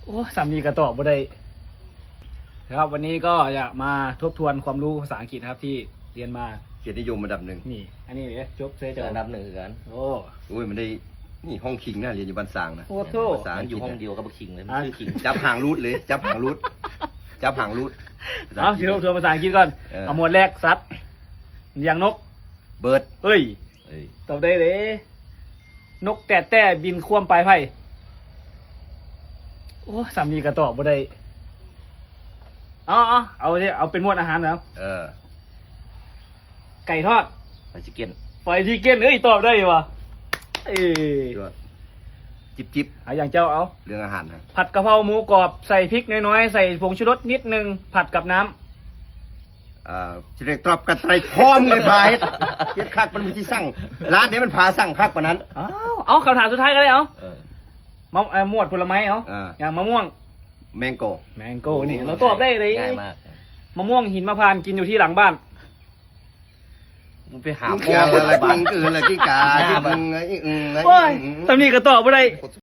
ໂອ້ ສ່ຳນີ້ກໍຕອບບໍ່ໄດ້. ครับ วันนี้ก็จะมาทบทวนความรู้ภาษาอังกฤษนะครับ ที่เรียนมา ກຽດນິຍົມອັນດັບໜຶ່ງ. ນີ້ ອັນນີ້ເດ້ ຈົບເຊີເຈົ້າ ອັນດັບໜຶ່ງຄືກັນ. ໂອ້ ໂອ້ຍ ມັນໄດ້ ນີ້ຫ້ອງຄິງນະ ຮຽນຢູ່ບ້ານຊາງນະ. ໂອ້ໂທ້ ມັນຢູ່ຫ້ອງດຽວກັບບັກຄິງເລີຍ ມັນຊື່ຄິງ. ຈັບຫາງຫຼຸດເລີຍ ຈັບຫາງຫຼຸດ ຈັບຫາງຫຼຸດ. ເອົາ ຊິທົບທວນພາສາອັງກິດກ່ອນ. ເອີ ເອົາໝວດແລກ ສັດ ຢ່າງນົກ ເບີດ. ເອີຍ ເອີຍ ຕອບໄດ້ເດ້. ນົກແຕດແຕ້ບິນຄວາມປາຍໄຜ່. ໂອ້ ສ່ຳນີ້ກໍຕອບບໍ່ໄດ້. ເອົາ ເອົາ ເອົາ ເອົາເປັນໝວດອາຫານເອົາ. ເອີ ໄກ່ທອດ ຟຣາຍຊິກເກັນ ຟຣາຍຊິກເກັນ. ເອີຍ ຕອບໄດ້ຫວາ. ເອີຍ ຍອດ ຈິບໆ. ເອົາ ຢ່າງເຈົ້າເອົາ ເລື່ອງອາຫານນະ. ຜັດກະເພົາໝູກອບ ໃສ່ພິກນ້ອຍໆ ໃສ່ຜົງຊູລົດນິດໜຶ່ງ ຜັດກັບນ້ຳ. ອ່າ ຊິໄດ້ຕອບກັນໄຕພ້ອມເລີຍ ພາເຮັດ ເຮັດຄັກ ມັນມີທີ່ສັ່ງ ຮ້ານໃດມັນພາສັ່ງຄັກປານນັ້ນ. ເອົາ ເອົາ ຄຳຖາມສຸດທ້າຍກໍໄດ້ ເອົາ ເອີ ມະ ເອີ ໝວດຜົນລະໄມ້ ເອົາ ເອີ ຢ່າງມະມ່ວງ ແມງໂກ ແມງໂກ ນີ້ ໂອ້ ລາວຕອບໄດ້ເດ້ ງ່າຍມາກ. ມະມ່ວງຫິມມະພານ ກິນຢູ່ທີ່ຫຼັງບ້ານ. ມຶງໄປຫາ ມຶງເກີດອະໄລ ມຶງເກີດອະໄລກິນກາ ຫາ ທີ່ມຶງ ອືມ ໂອ້ຍ ອືມ ສ່ຳນີ້ກໍຕອບບໍ່ໄດ້.